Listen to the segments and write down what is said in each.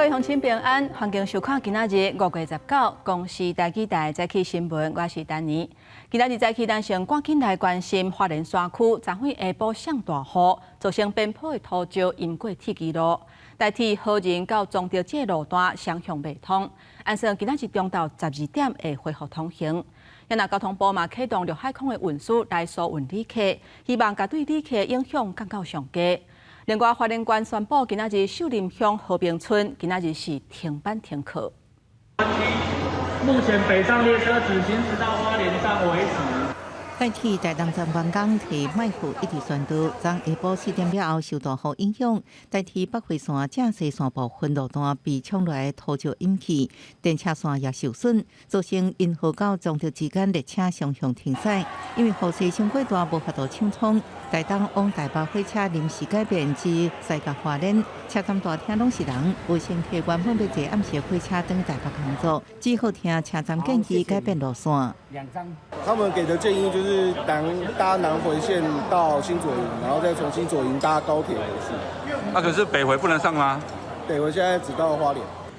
位鄉親平安，歡迎收看今仔日5月19公視台語台早起新聞，我是丹妮。今仔日早起，咱先趕緊來關心花蓮山區，昨昏下晡上大雨，造成邊坡的土石淹過鐵支路，台鐵和仁到彰德這個路段雙向袂通，按算今仔日中晝12點會恢復通行。啊若交通部嘛啟動陸海空的運輸來疏運旅客，希望共對旅客影響降到上低。另外，花蓮縣宣布今仔日秀林鄉和平村今仔日是停班停課。目前北上列車只行駛到花蓮站為止。台鐵台東站員工提麥克一直宣導，昨下晡4點了後受大雨影響，台鐵北迴線正西線部分路段被沖來土石淹去，電車線也受損，造成仁和到彰德之間列車雙向停駛。因為雨勢傷過大，無法度暢通，台東往台北火車臨時改變至西甲花蓮，車站大廳攏是人，有乘客原本欲坐暗時火車轉台北工作，只好聽車站建議改變路線。兩張，他們給的建議就是南搭南迴線到新左營，然後再從新左營搭高鐵回去。那可是北回不能上嗎？北回現在只到花蓮。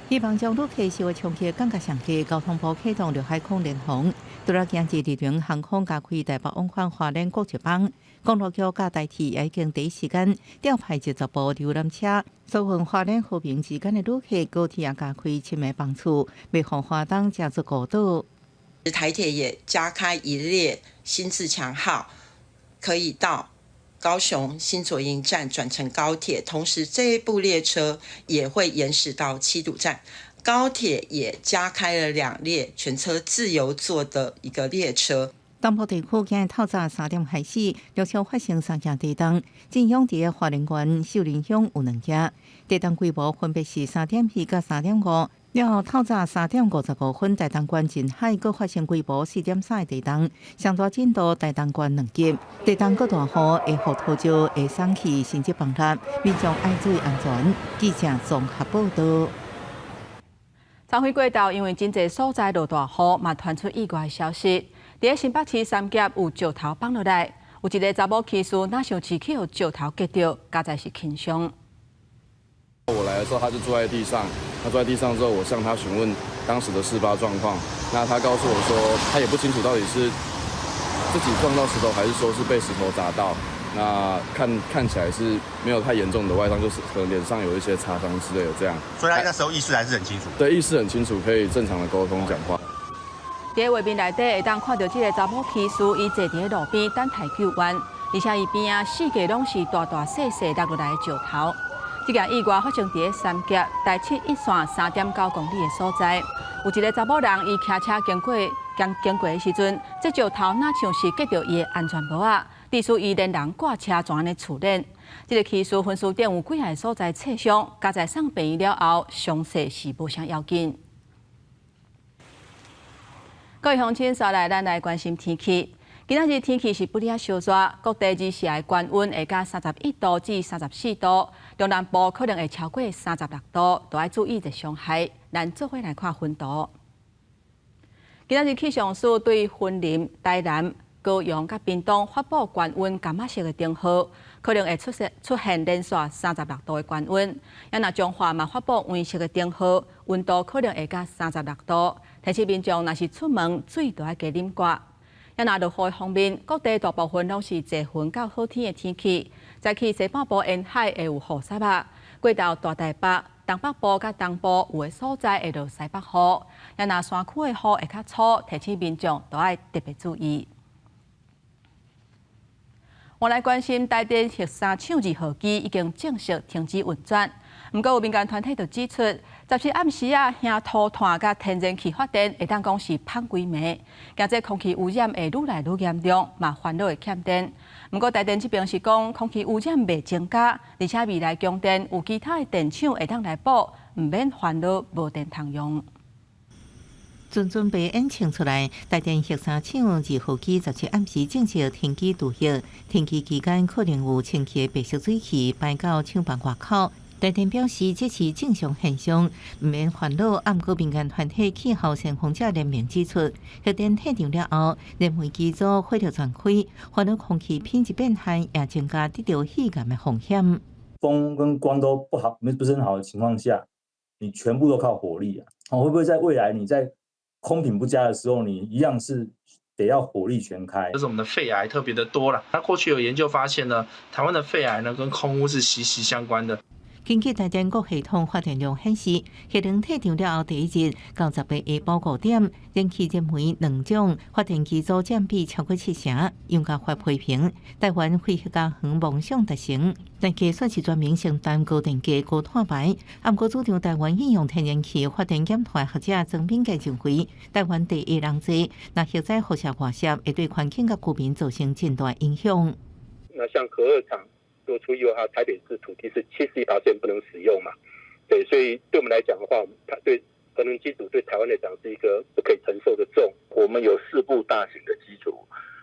希望將旅客受的衝擊降到上低，交通部啟動陸海空聯防，除了今日麗榮航空加開台北往返花蓮國際班，公路局佮台鐵也已經第一時間調派20部遊覽車，疏運花蓮和平之間的旅客，高鐵也加開七個班次，袂予花東成做孤島。台鐵也加開一列新自強號，可以到高雄新左營站轉乘高鐵，同時這一部列車也會延駛到七堵站。高鐵也加開了兩列全車自由座的一個列車。東部地區今日透早3點開始，陸續發生三件地動，震央佇花蓮縣秀林鄉有兩件，地動規模分別是3.2佮3.5。了後透早3點55分，台東縣近海閣發生規模4.3的地動，上大震度台東縣2級。地動閣大雨，會予土石會鬆去，甚至崩塌，民眾愛注意安全。記者綜合報道。昨昏過晝，因為真濟所在落大雨，嘛傳出意外消息。佇新北市三峽有石頭放落來，有一個查某騎士若像是去予石頭擊著，佳哉是輕傷。我來的時候，他就坐在地上。他坐在地上之後，我向他詢問當時的事發狀況。那他告訴我說，他也不清楚到底是自己撞到石頭，還是說是被石頭砸到。那看看起來是沒有太嚴重的外傷，就是可能臉上有一些擦傷之類的這樣。所以他那時候意識還是很清楚。對，意識很清楚，可以正常的溝通講話。佇畫面內底會當看到這個查某騎士，伊坐佇路邊等待救援，而且伊邊仔四界攏是大大細細落落來的石頭。這件意外發生佇三峽台七一線3.9公里的所在，有一個查某人，伊騎車經過的時陣，這石頭若像是擊著伊的安全帽仔，致使伊連人掛車全按呢處理。這個騎士分屍頂有幾个所在挫傷，佳哉送病院了後，傷勢是無啥要緊。各位鄉親，紲來咱來關心天氣。今仔日天氣是不哩仔燒熱，各地日時的高溫會到31度至34度，中南部可能會超過36度，都愛注意熱傷害。咱做伙來看雲圖。今仔日氣象署對雲林、台南、高雄佮屏東發布高溫柑仔色的燈號，可能會出現連續三十六度的高溫。啊若彰化嘛發布黃色的燈號，溫度可能會到三十六度。提醒民眾若是出門，水都愛加啉寡。啊若落雨方面，各地大部分攏是濟雲到好天的天氣。早起西半部沿海會有雨雪仔，過晝大台北、東北部佮東部有的所在會落西北雨。啊若山區的雨會較粗，提醒民眾都愛特別注意。我來關心台電核三廠二號機已經正式停止運轉，毋過有民間團體就指出，17暗時仔燃塗炭佮天然氣發電，會當講是芳規暝，驚這空氣污染會愈來愈嚴重，嘛煩惱會欠電。毋過台電這邊是講空氣污染袂增加，而且未來供電有其他的電廠會當來補，毋免煩惱無電通用。陣陣白煙衝出來，台電核三廠二號機17暗時正式停機除役，停機期間可能有清氣的白色水汽排到廠房外口。台電表示這是正常現象，毋免煩惱。毋過民間團體氣候先鋒者聯盟指出，核電退場了後，燃煤機組火力全開，煩惱空氣品質變壞，也增加得著肺癌的風險。風跟光都不好，沒不是很好的情況下，你全部都靠火力啊？哦，會不會在未來你在空品不佳的時候，你一樣是得要火力全開？就是我們的肺癌特別的多了。那過去有研究發現呢，台灣的肺癌呢跟空污是息息相關的。根據台電各系統發電量顯示，核能退場了後第一日到10日下晡5點，燃氣、燃煤兩種發電機組佔比超過7成，油價發批評台灣非核家園夢想達成，但計算是全民承擔高電價、高碳排。毋過主張台灣應用天然氣發電減碳學者曾炳傑認為，台灣地狹人濟，若核災輻射外泄，會對環境佮居民造成真大影響。那像核二廠。若出意外，它台北市土地是71% 不能使用嘛？對，所以對我們來講的話，它對核能機組對台灣來講是一個不可以承受的重。我們有四部大型的機組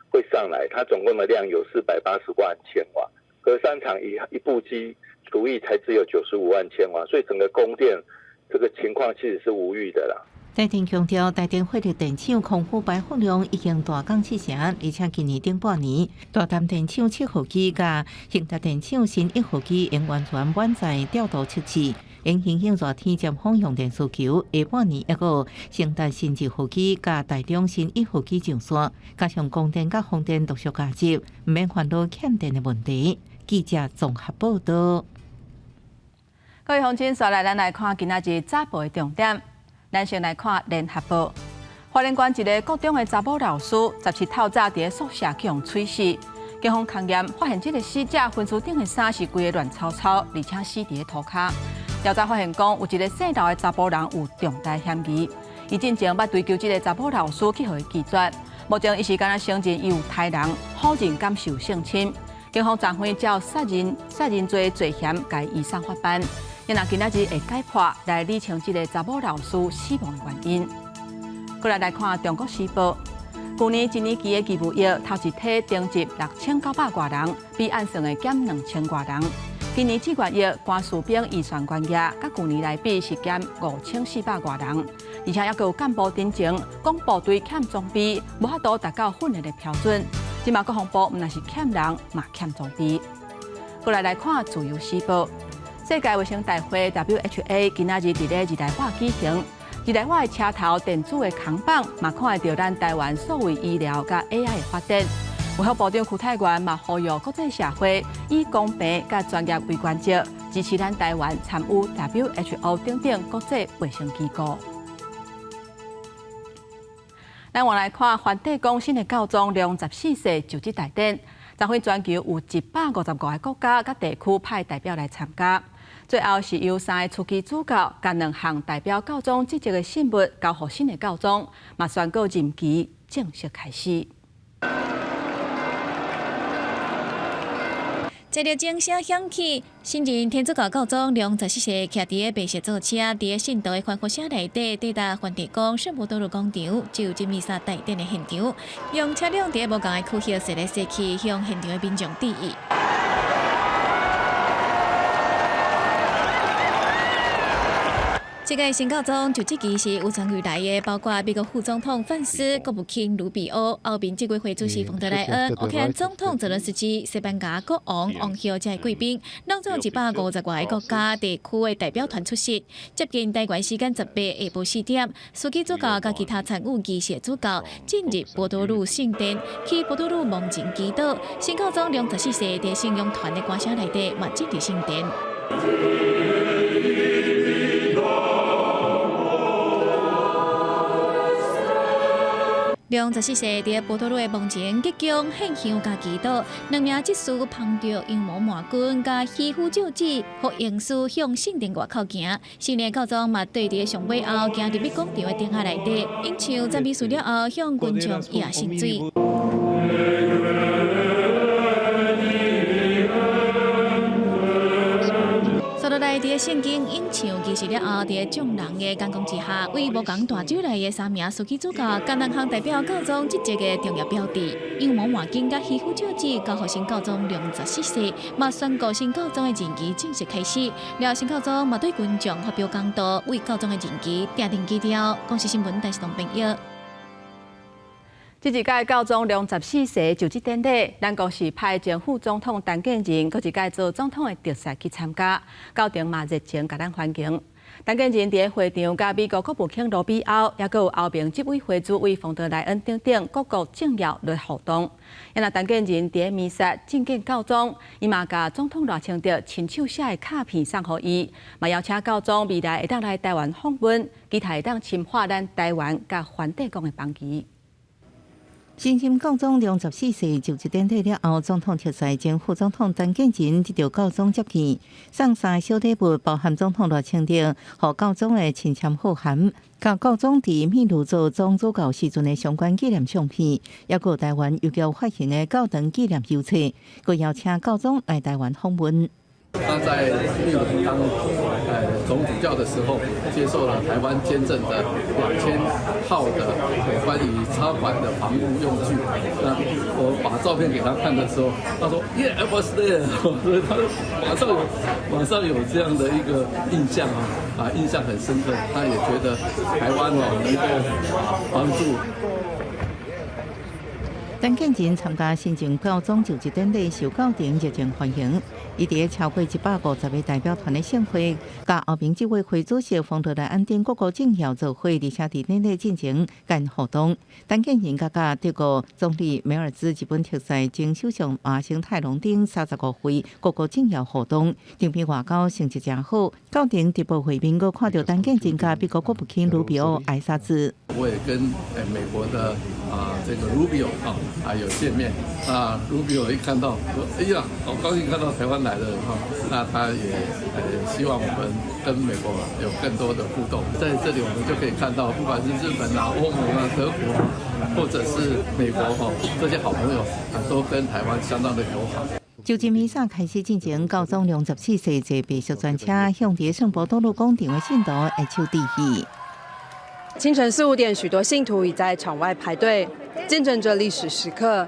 會上來，它總共的量有480萬千瓦，核三廠一部機除役才只有95萬千瓦，所以整個供電這個情況其實是無虞的啦。台電強調，台電火力電廠空污排放量已經大降7成，而且今年頂半年，大潭電廠7號機佮興達電廠新1號機已完全滿載調度測試，因應熱天尖峰用電需求，下半年猶閣有興達新2號機佮台中新1號機上線，加上光電佮風電陸續加入，毋免煩惱欠電的問題。記者綜合報道。各位鄉親，紲來咱來看今仔日早報的重點。咱先來看聯合報，花蓮縣一个國中的查某老師，17透早佇咧宿舍去予催死，警方勘驗發現這个死者薰軀頂的衫是規个亂糟糟，而且死佇咧塗跤。調查發現講，有一个姓劉的查埔人有重大嫌疑，伊進前捌追究這个查某老師去予伊拒絕，目前伊是干焦承認伊有刣人，否認敢受性侵。警方昨昏照殺人罪罪嫌，共伊移送法辦。伊若今仔日會解剖來理清這个查某老師死亡的原因。過來來看《中國時報》，舊年一年期的義務役頭一梯徵集6900外人，比按算的減2000外人。今年志願役關士兵預算懸額，佮舊年來比是減5400外人，而且猶閣有幹部陳情，講部隊欠裝備，無法度達到訓練的標準。這馬國防部毋但是欠人，嘛欠裝備。過來來看《自由時報》。世界衛生大會 （WHA） 今仔日佇咧日內瓦舉行，日內瓦的車頭電子的扛棒嘛看會著咱台灣數位醫療佮 AI 的發展。衛福部長邱泰源嘛呼籲國際社會以公平佮專業為原則，支持咱台灣參與 WHO 等等國際衛生機構。咱換來看梵蒂岡新的教宗良十四世就職大典，昨昏全球有155個國家佮地區派代表來參加。最後是由三个樞機主教共兩項代表教宗職責的信物交予新的教宗，嘛宣告任期正式開始。這個鐘聲響起，新任天主教教宗良十四世騎佇个白色座車，佇个信徒的歡呼聲內底，抵達梵蒂岡聖伯多祿廣場，就職彌撒大典的現場，用車輛佇个無仝的區域踅來踅去，向現場的民眾致意。這個新教宗就職儀式有參與來的，包括美國副總統范斯、國務卿盧比歐、歐盟執委會主席馮德萊恩、烏克蘭總統澤倫斯基、西班牙國王、王后這些貴賓，攏總150外個國家地區的代表團出席。接近台灣時間18下晡4點，樞機主教佮其他參與儀式的主教進入伯多祿聖殿，去伯多祿門前祈禱。新教宗良十四世佇信仰團的歌聲內底，嘛進入聖殿。良十四世佇伯多祿的門前鞠躬獻香佮祈禱，兩名執事捧著羊毛幔巾佮希夫照子，福音書向聖殿外口行。新的教宗嘛綴佇上尾後行入去廣場的頂仔內底，演唱讚美詩了後，向群眾掖聖水。來佇聖經演唱儀式了後，佇眾人的監工之下，為無仝大洲來的三名樞機主教，佮兩項代表教宗職責的重要標誌，羊毛幔巾佮希夫照子交予新教宗良十四世，嘛宣告新教宗的任期正式開始。了新教宗嘛對群眾發表講道，為教宗的任期奠定基調。公視新聞台視東編譯。這一屆教宗良十四世就職典禮，咱國是派前副總統陳建仁，閣一屆做總統的特使去參加，教廷嘛熱情共咱歡迎。陳建仁佇會場佮美國國務卿盧比歐，抑閣有歐盟執委會主委馮德萊恩等等各國政要來互動。啊若陳建仁佇彌撒覲見教宗，伊嘛共總統賴清德親手寫的卡片送予伊，嘛邀請教宗未來會當來台灣訪問，期待會當深化咱台灣佮梵蒂岡的邦誼。新任教宗良十四世就職典禮了後，總統特使前副總統陳建仁得到教宗接見，送三個小禮物，包含總統賴清德予教宗的親簽賀函，佮教宗佇秘魯做總主教時陣的相關紀念相片，抑閣有台灣郵局發行的教堂紀念郵冊，閣邀請教宗來台灣訪問。他在秘魯當總主教的時候，接受了台灣捐贈的2000套的有關於插管的防護用具。那我把照片給他看的時候，他說：“Yeah, I was there。”所以他馬上有這樣的一個印象啊，啊，印象很深刻。他也覺得台灣哦能夠幫助。陳建仁參加新任教宗就職典禮，受教廷熱情歡迎。伊佇超過150個代表團的盛會，佮歐盟執委會主席馮德萊恩等各國政要做伙，而且佇典禮進前間互動。陳建仁佮德國總理梅爾茲、日本特使前首相麻生太郎等35位各國政要互動，場面外交成績誠好。教廷直播會面，閣看著陳建仁佮美國國務卿盧比奧挨沙子。我也跟美國的啊這個盧比奧啊啊有見面啊，盧比奧一看到說，哎呀，好高興看到台灣來的哈，那他也希望我們跟美國有更多的互動。在這裡我們就可以看到，不管是日本啊、歐盟啊、德國，或者是美國哈，這些好朋友啊，都跟台灣相當的友好。就職彌撒開始進前，教宗良十四世坐白色專車向佇聖伯多祿廣場的信徒握手致意。清晨四五點，許多信徒已在場外排隊，見證這歷史時刻。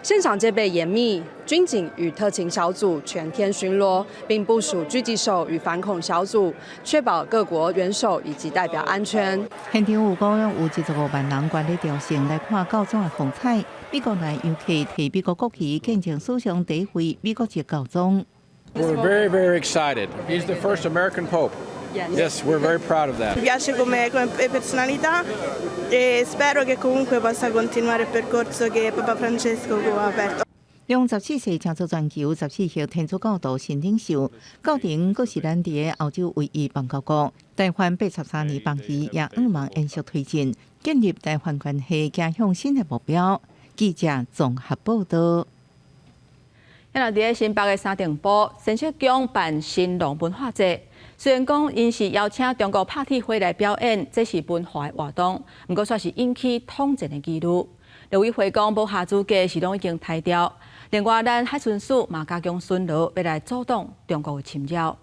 現場戒備嚴密，軍警與特勤小組全天巡邏，並部署狙擊手與反恐小組，確保各國元首以及代表安全。現場有講有75萬人萬里迢迢來看教宗的風采。美國來遊客提美國國旗，見證史上第一位美國籍教宗。 We're very, very excited. He's the first American pope. Yes, we're very proud of that. Mi piace come personalità e spero che comunque possa continuare il percorso che Papa Francesco ha aperto. 良十四世成做全球14億天主教徒新領袖，教廷閣是咱佇個歐洲唯一邦交國。台梵83年邦誼也向望延續推進，建立台梵關係，走向新的目標。記者綜合報道。啊，佇咧新北的三重埔仙石宮辦神農文化節，雖然講𪜶是邀請中國拍鐵花來表演，這是文化的活動，毋過卻是引起統戰的疑慮。陸委會講無合資格是攏已經刣掉。另外，咱海巡署嘛加強巡邏，欲來阻擋中國的侵擾。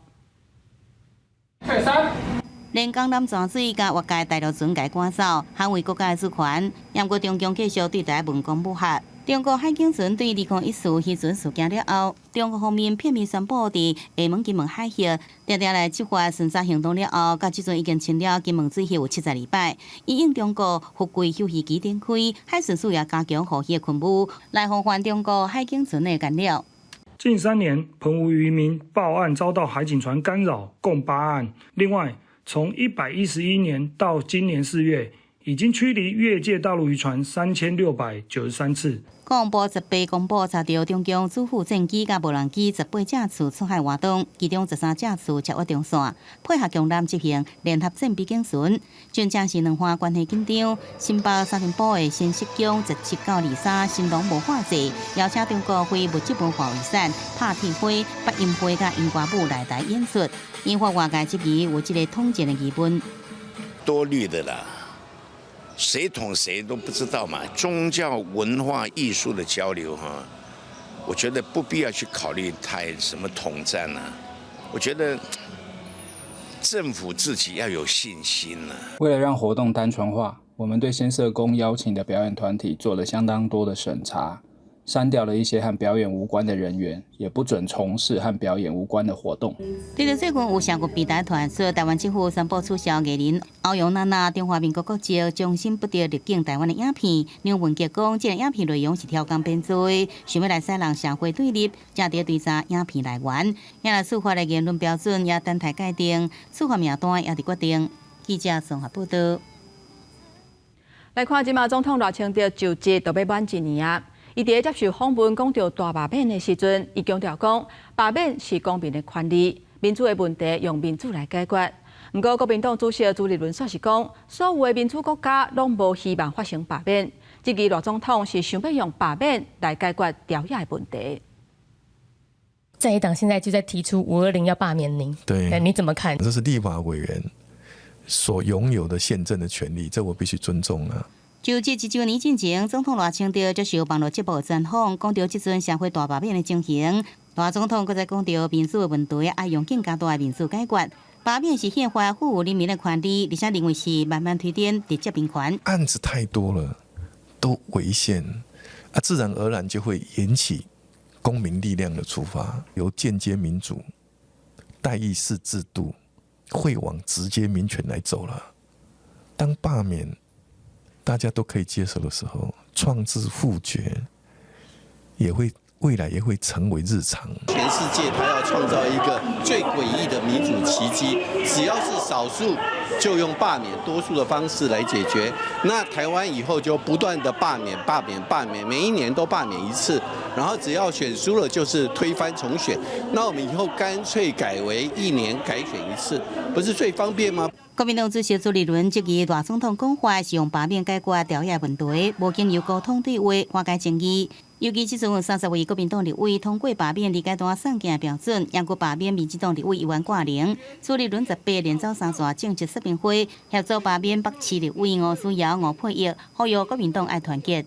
連江南泉水佮越界大陸船共趕走，捍衛國家的主權。毋過中共繼續對台文攻武嚇。中國海警船對2014漁船事件了後，中國方面片面宣布佇廈門金門海域，定定來執法巡查行動了後，到這陣已經清了金門水域有72擺。因應中國福貴休漁期展開，海巡署也加強護漁勤務，來防範中國海警船的干擾。近3年，澎湖漁民報案遭到海警船干擾，共8案。另外，從111年到今年4月，已經驅離越界大陸漁船3693次。國防部18公布查著中共主副戰機佮無人機18架次出海活動，其中13架次超越中線，配合強艦執行聯合戰備警巡，真正是兩岸關係緊張。新北三重埔的仙石宮17到23神農文化節，邀請中國非物質文化遺產拍鐵花、八音會佮英歌舞來台演出，引發外界質疑有這個統戰的疑問。多慮的啦。誰統誰都不知道嘛。宗教文化藝術的交流哈，我覺得不必要去考慮太什麼統戰啊。我覺得政府自己要有信心啊。為了讓活動單純化，我們對先社宮邀請的表演團體做了相當多的審查。刪掉了一些和表演無關的人員，也不准從事和表演無關的活動。對著最近有社會平台傳出台灣政府宣布取消藝人歐陽娜娜中華民國國籍，終身不得入境台灣的影片，梁文傑講，這个影片內容是超工編造的，想欲來使人社會對立，才佇追查影片來源。也來處罰的言論標準也等待改定，處罰名單也佇決定。記者綜合報道。來看，這馬總統賴清德就職都欲滿一年啊！伊佇接受訪問講著大罷免的時陣，伊強調講罷免是公民的權利，民主的問題用民主來解決。毋過國民黨主席朱立倫煞是講，所有的民主國家攏無希望發生罷免，這個賴總統是想欲用罷免來解決朝野的問題。在野黨現在就在提出520要罷免您，對，你怎麼看？這是立法委員所擁有的憲政的權利，這我必須尊重啊。就職一週年進前，總統賴清德接受網絡節目專訪，講著這陣社會大罷免的情形。賴總統閣再講著民主的問題，愛用更加大的民主解決。罷免是憲法賦予人民的權利，而且認為是慢慢推展直接民權。案子太多了，都違憲，啊，自然而然就會引起公民力量的出發，由間接民主、代議士制度，會往直接民權來走了。當罷免大家都可以接受的時候，創制複決也會未來也會成為日常。全世界他要創造一個最詭異的民主奇蹟，只要是少數就用罷免多數的方式來解決。那台灣以後就不斷的罷免、罷免、罷免，每一年都罷免一次，然後只要選輸了就是推翻重選。那我們以後乾脆改為一年改選一次，不是最方便嗎？國民黨主席朱立倫質疑賴總統講話是用罷免解決朝野問題，無經由溝通對話化解爭議。尤其這陣有30位國民黨立委通過罷免二階段送件標準，猶閣罷免民進黨立委議員掛零。朱立倫18連走三線政治說明會，協助罷免北市立委吳思瑤、吳沛憶，呼籲國民黨愛團結。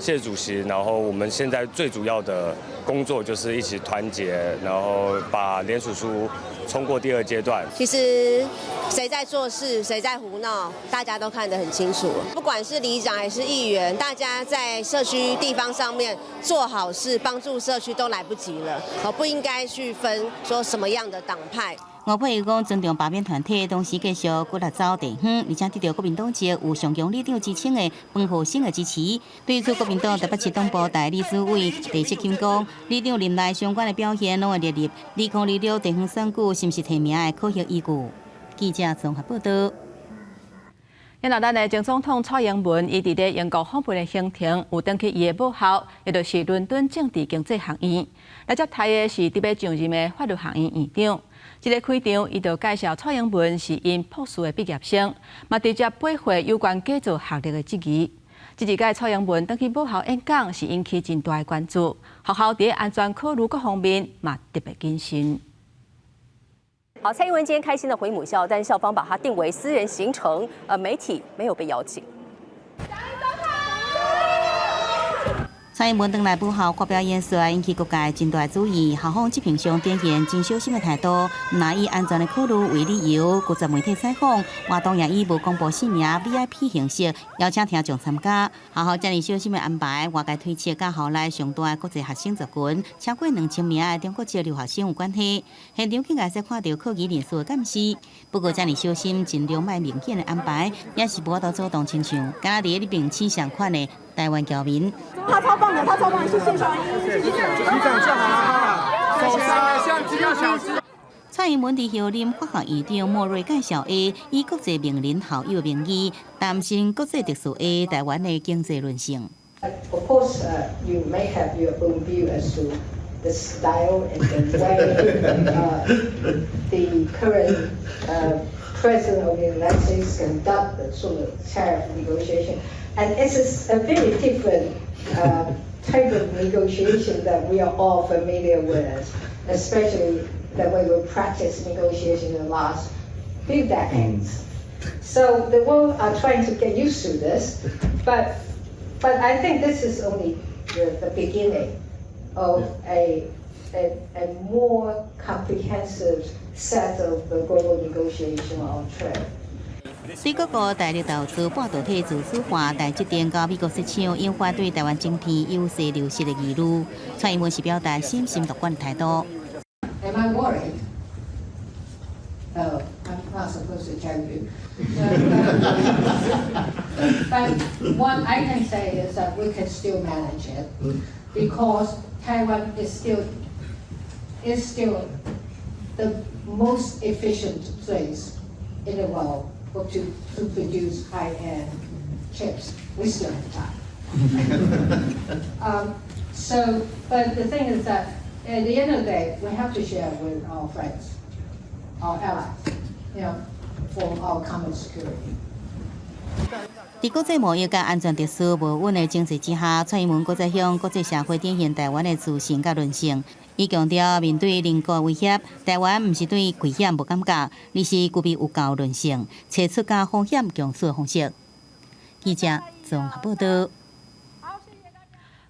謝謝主席。然後我們現在最主要的工作就是一起團結，然後把聯署書衝過第二階段。其實誰在做事，誰在胡鬧，大家都看得很清楚。不管是里長還是議員，大家在社區地方上面做好事，幫助社區都來不及了。不應該去分說什麼樣的黨派。吳沛憶講尊重罷免團體，同時繼續努力走地方，而且得著國民黨籍有上強里長之稱的彭浩生的支持。對此，國民黨台北市黨部代理主委鄭積金講，里長任內相關的表現攏會列入2026地方選舉是毋是提名的考核依據。記者綜合報道。然後，咱的前總統蔡英文，伊佇咧英國訪問的行程，有轉去伊的母校，也就是倫敦政治經濟學院。來接待的是佇欲上任的法律學院院長。這个開場，伊就介紹蔡英文是𪜶博士的畢業生，嘛直接駁回有關假造學歷的質疑。這一擺蔡英文轉去母校演講，是引起真大的關注。學校佇安全考慮各方面嘛特別謹慎。好，蔡英文今天開心的回母校，但校方把他定為私人行程，媒體沒有被邀請。蔡英文轉來母校發表演說，引起各界真大注意。校方執行上展現真小心的態度，毋以安全的考慮為理由，拒絕媒體採訪。活動也以無公布姓名 VIP 形式邀請聽眾參加。學校遮爾小心的安排，外界推測佮校內上大的國際學生族群超過2000名的中國籍留學生有關係。現場更會使看著可疑人士的監視。不過遮爾小心，盡量莫明顯的安排，也是無法度阻擋親像敢若佇咧明星仝款的台灣僑民。他超棒的，他超棒，謝謝。謝謝。相機要小心。蔡英文佇候任法學院長莫瑞介紹下，以國際名人校友名義，擔心國際秩序下台灣的經濟韌性。 Of course, you may have your own view as to the style and the way the current president of the United States conduct the sort of tariff negotiation. And it's a very different type of negotiation that we are all familiar with, especially the way we practice negotiation in the last few decades. So the world are trying to get used to this, but I think this is only the beginning of a more comprehensive set of the global negotiation on trade. 對各國大陸投資半導體自主化，台積電佮美國設廠，引發對台灣晶片優勢流失的疑慮。蔡英文是表達審慎樂觀態度。 Am I worried? Oh, I'm not supposed to tell you. But what I can say is that we can still manage it because Taiwan is still the most efficient place in the world to produce high-end chips. We still have time. So, but the thing is that at the end of the day, we have to share with our friends, our allies, for our common security. 佇國際貿易佮安全秩序無穩的情勢之下，蔡英文閣再向國際社會展現台灣的自信佮韌性。伊強調，面對鄰國威脅，台灣毋是對危險無感覺，而是具備有夠韌性，揣出佮風險共處的方式。記者綜合報道。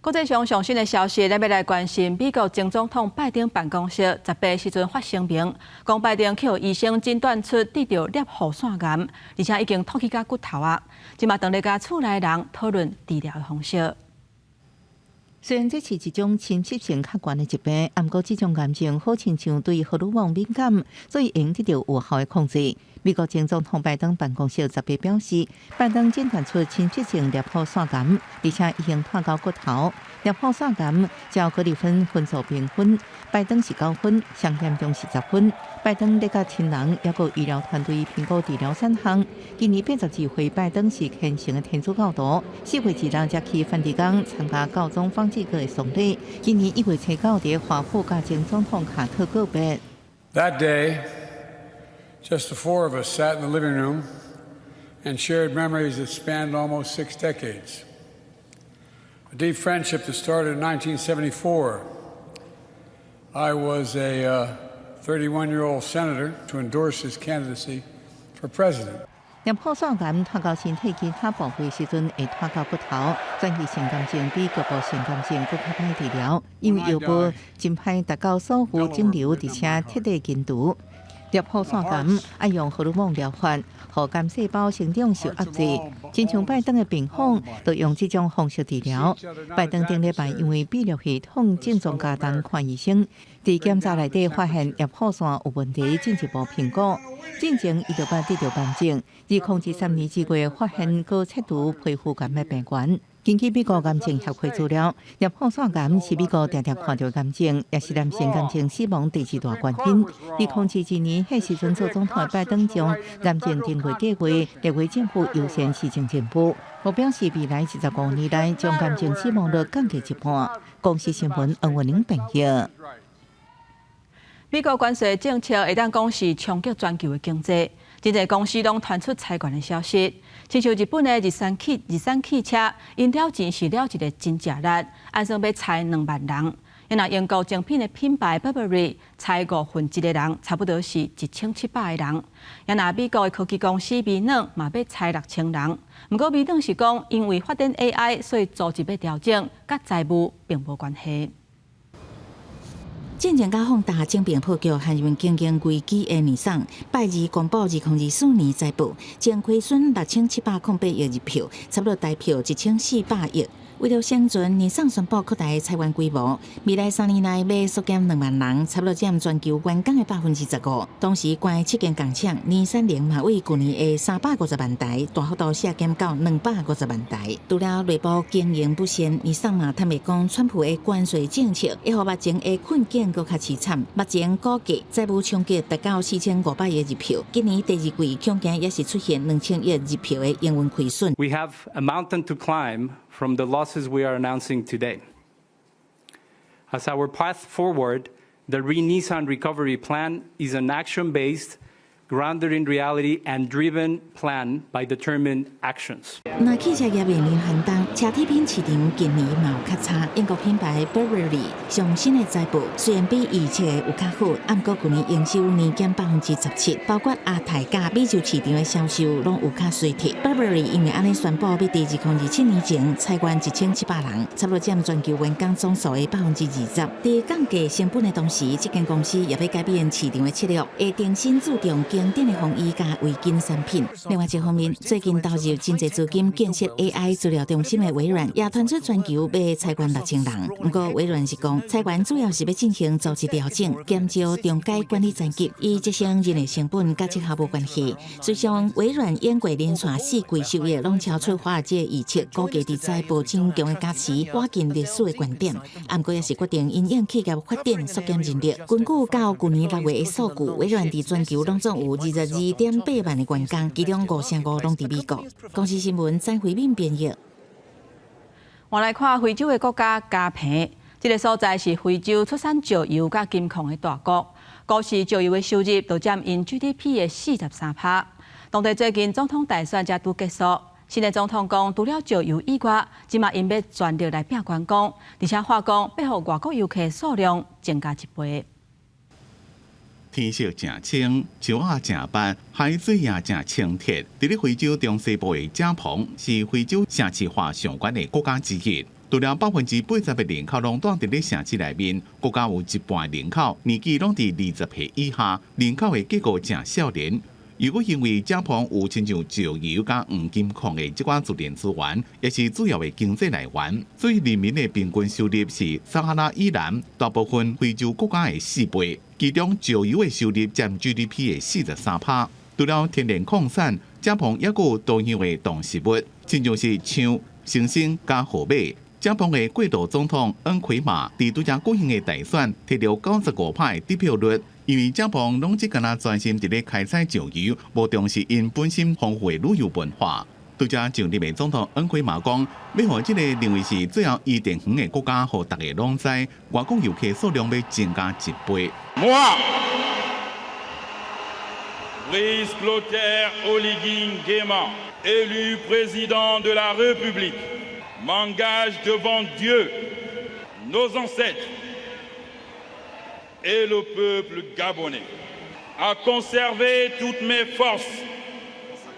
國際上上新的消息，咱欲來關心美國前總統拜登辦公室18時陣發聲明，講拜登去予醫生診斷出得著攝護腺癌，而且已經脫去到骨頭啊！這馬當咧佮厝內人討論治療的方式。雖然這是一種侵襲性較懸的疾病，毋過這種癌症好親像對荷爾蒙敏感，所以會得著有效的控制。美國前總統拜登辦公室十八表示，拜登診斷出侵襲性攝護腺癌，而且已經拖到骨頭。攝護腺癌照格里芬分數評分，拜登是9分，上嚴重是10分。拜登咧佮親人抑閣醫療團隊評估治療選項。今年82歲，拜登是虔誠的天主教徒，4月2日才去梵蒂岡參加教宗方濟各的喪禮。今年1月初9佇華府佮前總統卡特告別。 That day, just the four of us sat in the living room and shared memories that spanned almost 6 decades. A deep friendship that started in 1974. I was a 31-year-old senator to endorse his candidacy for president. 攝護腺癌拖到身體其他部位時陣會拖到骨頭，轉移性癌症比局部性癌症閣較歹治療，因為藥物真歹達到所有腫瘤，而且徹底根除。攝護腺癌愛用荷爾蒙療法，予癌細胞成長受壓制。親像拜登的病房，就用這種方式治療。拜登頂禮拜因為泌尿系統症狀加重看醫生，佇檢查內底發現攝護腺有問題，進一步評估。進前伊就捌得著癌症，2013年4月發現閣切除皮膚癌的病源。根據美國癌症協會資料，攝護腺癌是美國常常看著癌症，也是男性癌症死亡第二大原因。2022年，彼時陣做總統的拜登將癌症定位計劃列為政府優先施政任務，目標是未來25年內將癌症死亡率降低一半。公視新聞黃文玲編譯。美國關稅政策會當講是衝擊全球的經濟，真濟公司攏傳出裁員的消息。親像日本的日產汽車，𪜶了錢是了一个真食力，按算欲裁2萬人。若英國精品的品牌 Burberry 裁1/5的人，差不多是1700個人。若美國的科技公司微軟嘛欲裁6000人。毋過微軟是講，因為發展 AI，所以組織欲調整，佮財務並無關係。戰爭佮放大整並破局，陷入經營危機的尼桑，拜二公布2024年財報，淨虧損6708億日票，差不多台票1400億。為了生存，尼桑宣布擴大裁員規模，未來3年內欲縮減2萬人，差不多佔全球員工的15%。同時，關七間工廠，尼桑能嘛對舊年的350萬台，大幅度削減到250萬台。除了內部經營不善，尼桑嘛坦白講，川普的關稅政策會予目前的困境閣較悽慘。目前估計債務衝擊達到4500億日票，今年第二季恐驚也是出現2000億日票的營運虧損。 We have a mountain to climb from the losses we are announcing today. As our path forward, the Re-Nissan Recovery Plan is an action-based, grounded in reality and driven plan by determined actions. 那汽車業面臨寒冬，奢侈品市場近年嘛有較差。英國品牌 Burberry 上新的財報雖然比預測的有較好，毋過舊年營收年減17%，包括亞太佮美洲市場的銷售攏有較衰退。Burberry 因為按呢宣布，欲佇2027年前裁員1700人，差不多佔全球員工總數的20%。佇降低成本的同時，這間公司也欲改變市場的策略，會重新注重經經典的風衣佮圍巾產品。另外一方面，最近投入真濟資金建設 AI 資料中心的微軟，也傳出全球欲裁員6000人。毋過微軟是講，裁員主要是欲進行組織調整，減少中階管理層級，以節省人力成本，佮績效無關係。事實上，微軟演過連續4季收益攏超出華爾街預測，股價佇財報真強的加持，倚近歷史的高點。毋過也是決定因應企業發展縮減人力。根據到舊年6月的數據，微軟佇全球攏總有22.8萬的員工，其中5成5攏佇美國。公視新聞曾慧敏編譯。換來看非洲的國家加蓬，這个所在是非洲出產石油佮金礦的大國，古時石油的收入就佔𪜶 GDP 的43%。當地最近總統大選才拄結束，新的總統講，除了石油以外，這馬𪜶欲全力來拼觀光，而且話講欲予外國遊客數量增加一倍。天色誠清，樹仔誠白，海水也誠清澈。佇咧非洲中西部的加蓬，是非洲城市化上懸的國家之一。除了80%的人口攏蹛佇咧城市內面，國家有一半人口年紀攏佇20歲以下，人口的結構誠少年。如果因為加蓬有親像石油佮黃金礦的這款自然資源，也是主要的經濟來源，所以人民的平均收入是撒哈拉以南大部分非洲國家的4倍。其中石油的收入佔 GDP 的43%。除了天然礦產，加蓬猶閣有多樣的動植物，親像是象、猩猩佮河馬。加蓬的過渡總統恩奎馬佇拄才舉行的大選，提著95%的得票率。因為加蓬攏只干焦專心佇咧開採石油，無重視𪜶本身豐富的旅遊文化。拄才上任的總統恩奎馬講，欲予這个認為是最後伊甸園的國家，予逐家攏知，外國遊客數量欲增加一倍。 Moi, Brice Clotaire Oligui Nguema, élu président de la République, m'engage devant Dieu, nos ancêtres et le peuple gabonais à conserver toutes mes forces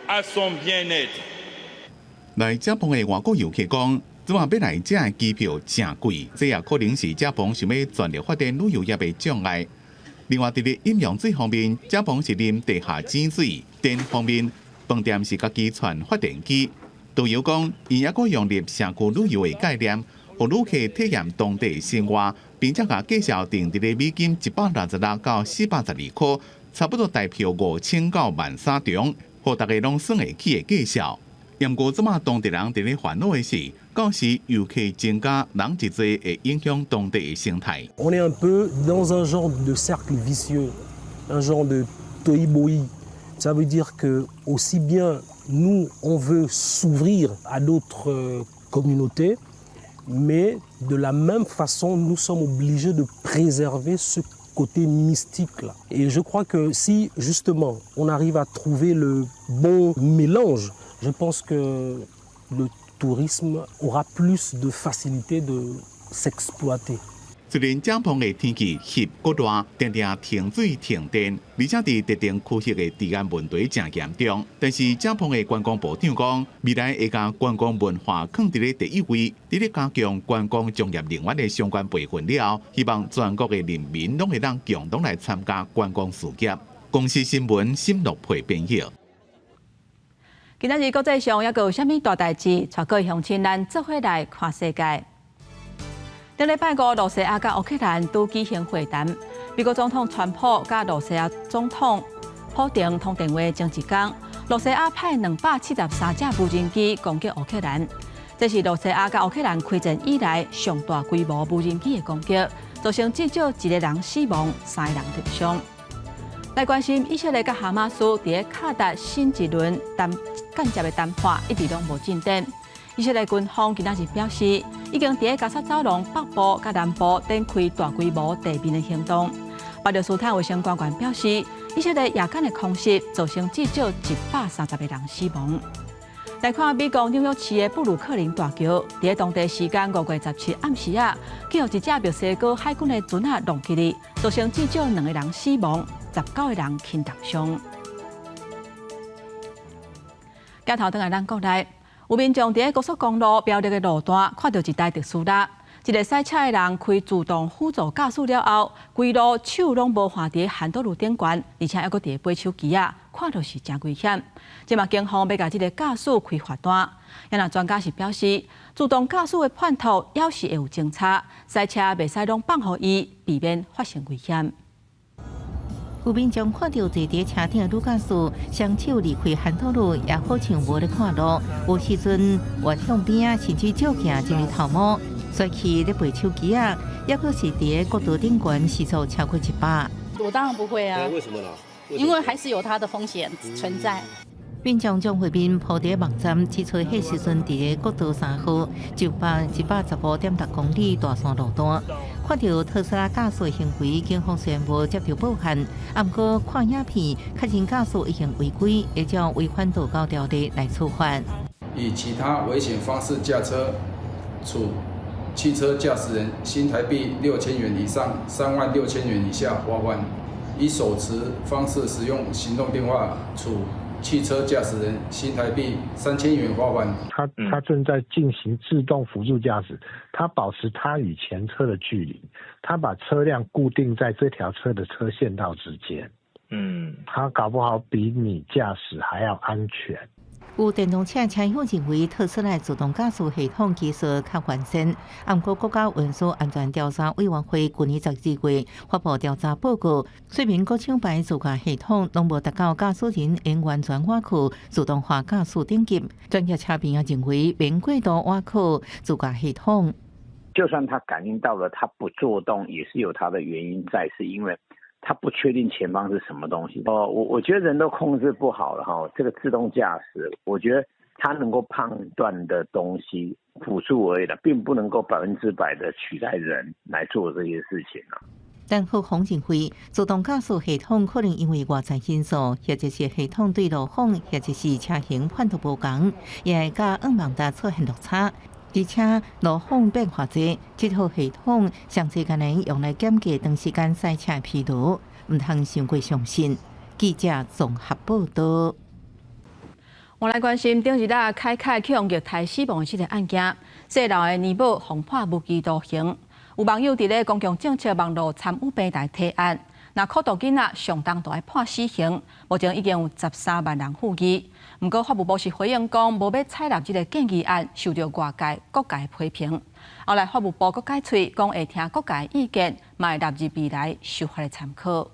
à son bien-être. 來加蓬的外國遊客講，這馬欲來遮的機票誠貴，這也可能是加蓬想欲全力發展旅遊業的障礙。另外，佇咧飲用水方面，加蓬是啉地下井水；電方面，飯店是家己串發電機。導遊講，𪜶猶閣融入社區旅遊的概念，予旅客體驗當地生活，並且共介紹定佇咧美金166到412箍，差不多台票5000到13000中，予逐家攏算會起的介紹。毋過，這馬當地人佇咧煩惱的是，到時遊客增加，人一濟會影響當地的生態。 On est un peu dans un genre de cercle vicieux, un genre de tohu-bohu. Ça veut dire que aussi bien nous, on veut s'ouvrir à d'autres communautés, mais de la même façon, nous sommes obligés de préserver ce côté mystique-là. Et je crois que si, justement, on arrive à trouver le bon mélange, je pense que le tourisme aura plus de facilité de s'exploiter. 雖然加蓬的天氣翕閣熱，定定停水停電，而且佇特定區域的治安問題誠嚴重。但是加蓬的觀光部長講，未來會共觀光文化囥佇咧第一位，佇咧加強觀光從業人員的相關培訓了後，希望全國的人民攏會當共同來參加觀光事業。公視新聞沈樂培編譯。今仔日國際上猶閣有啥物大代誌？帶各位鄉親咱做伙來看世界。頂禮拜五，露西亞佮烏克蘭拄舉行會談。美國總統川普佮露西亞總統普丁通電話前一工，露西亞派273架無人機攻擊烏克蘭，這是露西亞佮烏克蘭開戰以來上大規模無人機的攻擊，造成至少一個人死亡，三个人受傷。來關心以色列佮哈馬斯佇咧卡達新一輪談間接的談判一直攏無進展。以色列軍方今仔日表示，已經佇咧加薩走廊北部佮南部展開大規模地面的行動。巴勒斯坦衛生官員表示，以色列夜間的空襲造成至少130個人死亡。來看美國紐約市的布魯克林大橋，佇咧當地時間5月17暗時仔，去予一隻墨西哥海軍的船仔撞起去，造成至少兩個人死亡，19個人輕重傷。鏡頭轉來咱國內，有民眾佇咧高速公路苗栗的路段看著一台特斯拉，一個駛車的人開自動輔助駕駛了後，規路手攏無換佇 handle 頂懸，而且猶閣佇咧揹手機仔，看著是誠危險。這馬警方欲共這个駕駛開罰單。啊若專家是表示，自動駕駛的判讀猶是會有精差，駛車袂使攏放予伊，避免發生危險。有民眾看著坐佇車頂的女駕駛，雙手離開 handle，也好像無咧看路。有時陣越向邊仔，甚至照鏡進去頭毛，摔去咧揹手機仔，猶閣是佇國道頂懸時速超過100。我當然不會啊。為什麼呢？因為還是有它的風險存在。民眾將畫面 po 佇網站，指出彼時陣佇國道3號就北115.6公里大山路段，看著特斯拉駕駛行為，警方雖然無接著報案，毋過看影片確認駕駛已經違規，會照違反道交條例來處罰。以其他危險方式駕車，處汽車駕駛人新台幣6000元以上3萬6千元以下罰款；以手持方式使用行動電話，處汽車駕駛人新台幣3000元罰款。他正在進行自動輔助駕駛，他保持他與前車的距離，他把車輛固定在這條車的車線道之間。他搞不好比你駕駛還要安全。有電動車車友認為特斯拉自動駕駛系統技術較完善，毋過國家運輸安全調查委員會去年12月發布調查報告，說明各廠牌自駕系統攏無達到駕駛人應完全倚靠自動化駕駛等級。專業車評也認為，免過度倚靠自駕系統。就算他感應到了，他不做動，也是有他的原因在，是因為他不確定前方是什麼東西。哦，我覺得人都控制不好了哈。這個自動駕駛，我覺得他能夠判斷的東西輔助而已啦，並不能夠100%的取代人來做這些事情啊。但何鴻認為，自動駕駛系統可能因為外在因素，或者是系統對路況，或者是車型判讀無仝，也會佮五萬達出現落差。而且路況變化濟，這套系統上濟可能用來減低長時間駛車疲勞，毋通傷過相信。記者綜合報導。我來關心頂日仔凱凱去予虐待死亡的這个案件，細路的奶母予判無期徒刑。有網友佇咧公共政策網路參與平台提案，若苦毒囡仔上重就愛判死刑。目前已經有13萬人呼議，毋過法務部是回應講，無欲採納這个建議案，受著外界各界批評。後來法務部閣改喙，講會聽各界意見，嘛會納入未來修法的參考。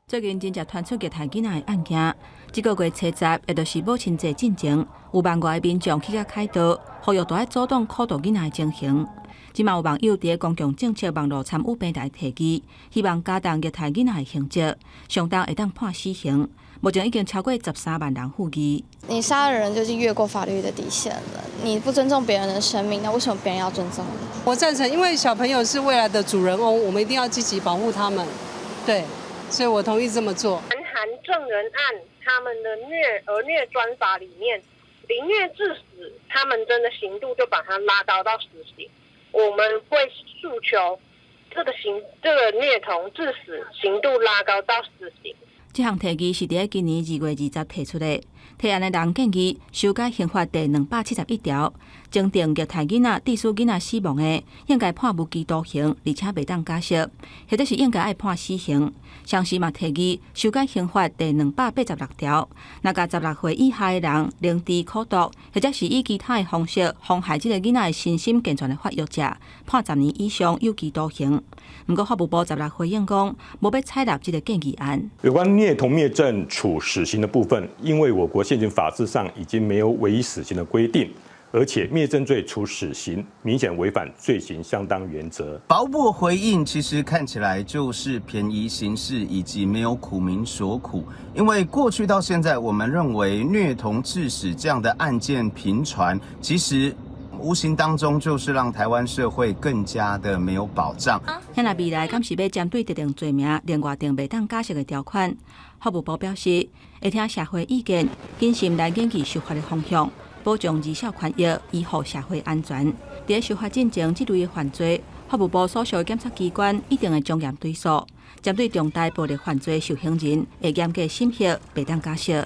最近真濟傳出虐待囡仔的案件，這个月初十，也就是母親節進前，有萬外的民眾去共開刀，呼籲著愛阻擋苦毒囡仔的情形。這馬有網友佇公共政策網路參與平台提議，希望加重虐待囡仔的刑責，上重會當判死刑。目前已經超過13萬人呼議。你殺了人就是越過法律的底線了。你不尊重別人的生命，那為什麼別人要尊重你？我贊成，因為小朋友是未來的主人翁，我們一定要積極保護他們。對，所以我同意這麼做。南韓證人案，他們的虐兒虐專法裡面，凌虐致死，他們真的刑度就把它拉高到死刑。我們會訴求這個刑，這個虐童致死刑度拉高到死刑。這項提議是佇今年2月20提出的。提案的人建議修改刑法第271條，增訂虐待囡仔、致使囡仔死亡的，應該判無期徒刑，而且袂當假釋，或者是應該愛判死刑。同時嘛提議修改刑法第286條，若共16歲以下的人凌遲苦毒，或者是以其他的方式妨害這个囡仔的身心健全的發育者，判10年以上有期徒刑。毋過法務部十六回應講，無欲採納這个建議案。有關虐童滅證處死刑的部分，因為我國現行法制上已經沒有唯一死刑的規定，而且滅證罪處死刑，明顯違反罪刑相當原則。法務部回應其實看起來就是便宜行事，以及沒有苦民所苦。因為過去到現在，我們認為虐童致死這樣的案件頻傳，其實無形當中就是讓台灣社會更加的沒有保障。遐若未來敢是欲針對特定罪名，另外訂袂當假釋的條款？法務部表示，會聽社會意見，謹慎來研究修法的方向，保障兒少權益，維護社會安全。佇修法進前，這類的犯罪，法務部所屬的檢察機關一定會從嚴追訴，針對重大暴力犯罪受刑人，會嚴格審核，袂當假釋。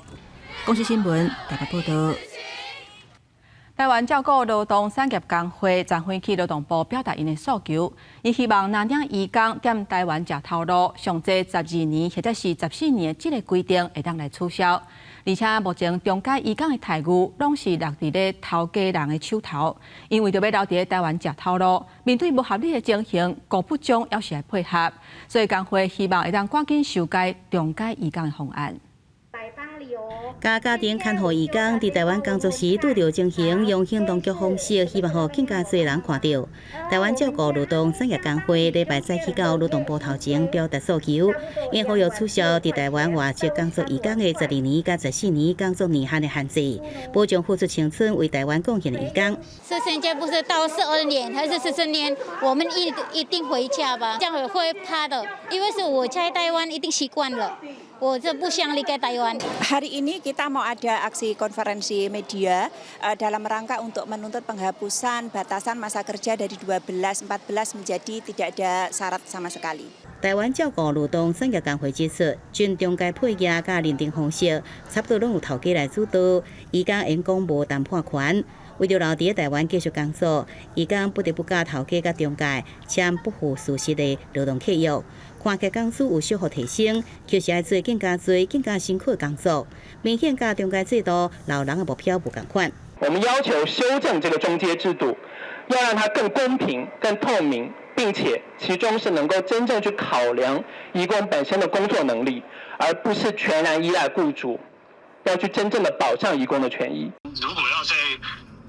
公視新聞台北報導。台灣照顧勞動產業工會昨昏去勞動部表達𪜶的訴求，伊希望藍領移工踮台灣食頭路，上濟12年或者是14年的這个規定會當來取消。而且目前中介移工的待遇攏是落佇咧頭家人的手頭，𪜶為著欲留佇咧台灣食頭路，面對無合理的情形，高不將猶是愛配合。所以工會希望會當趕緊修改中介移工的方案。佮家庭看護移工佇台灣工作時拄著情形，用行動劇方式，希望予更加濟人看著。台灣照顧勞動產業工會禮拜早去到勞動部頭前表達訴求，𪜶呼籲取消佇台灣外籍工作移工的十二年佮14年工作年限的限制，保障付出青春為台灣貢獻的移工。是現在不是到12年還是14年，我們一定回家吧？這樣會怕的，因為是我在台灣一定習慣了。我就不想離開台灣。 Hari ini kita mau ada aksi konferensi media dalam rangka untuk menuntut penghapusan batasan masa kerja dari 12, 14 menjadi tidak ada syarat sama sekali. 台灣照顧勞動產業工會指出，準中介配額佮認定方式，差不多攏由頭家來主導，移工會講無談判權。為著留佇台灣繼續工作，移工不得不佮頭家佮中介簽不符事實的勞動契約。看起來工資有小幅提升，卻是愛做更加濟、更加辛苦的工作，明顯佮中介制度留人的目標無仝款。我們要求修正這個中介制度，要讓它更公平、更透明，並且其中是能夠真正去考量移工本身的工作能力，而不是全然依賴僱主，要去真正的保障移工的權益。如果要再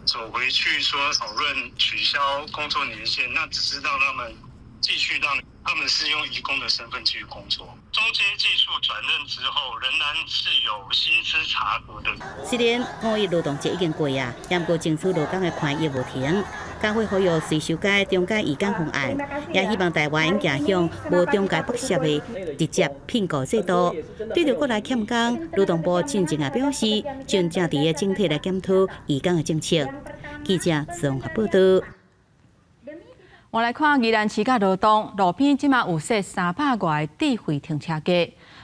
走回去說討論取消工作年限，那只是讓他們繼續讓他們是用移工的身份繼續工作。中階技術轉任之後，仍然是有薪資查核的。雖然五一勞動節已經過啊，毋過爭取勞工的權益無停。工會呼籲隨修改中介移工方案，也希望台灣走向無中介剝削的直接聘雇制度。對著國內欠工，勞動部進前也表示，正正佇咧整體來檢討移工的政策。記者綜合報導。我來看宜蘭市佮羅東路邊，這馬有設300外個智慧停車格。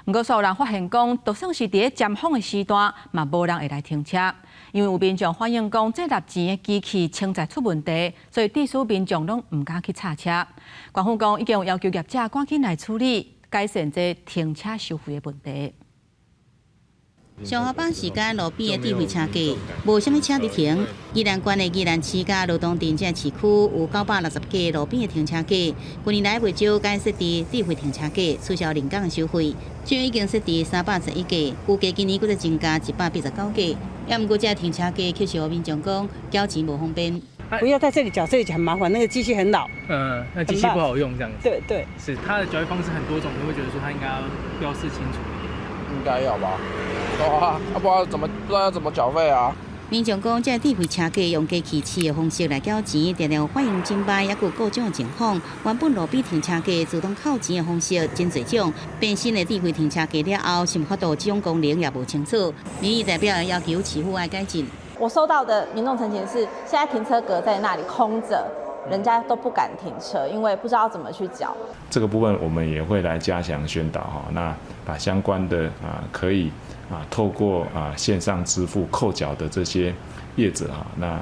毋過，煞有人發現講，就算是佇咧尖峰的時段，嘛無人會來停車，因為有民眾反映講，這納錢的機器潛在出問題，所以致使民眾攏毋敢去插車。縣府講已經有要求業者趕緊來處理，改善這停車收費的問題。上下班時間，路邊的智慧車格無啥物車佇停。宜蘭縣的宜蘭市佮羅東鎮這市區有960個路邊的停車格。近年來袂少改設置智慧停車格，取消人工收費，這已經設置311個，預計今年閣再增加189個。也毋過，這停車格卻是予民眾講繳錢無方便。不要在這裡繳，這裡很麻煩，那個機器很老。嗯，那機器不好用，這樣子。對對。是它的繳費方式很多種，你會覺得說它應該要標示清楚一點。應該要吧？啊，不知道要怎麼繳費啊？民眾講，這智慧車格用機器飼的方式來繳錢，常常反應真䆀，抑閣有故障的情況。原本路邊停車格自動扣錢的方式真濟種，變新的智慧停車格了後，是毋法度這種功能也無清楚。民意代表要求市府愛改進。我收到的民眾陳情是，現在停車格在那裡空著，人家都不敢停車，因為不知道怎麼去繳。這個部分我們也會來加強宣導哈，那把相關的啊可以啊透過啊線上支付扣繳的這些業者哈，那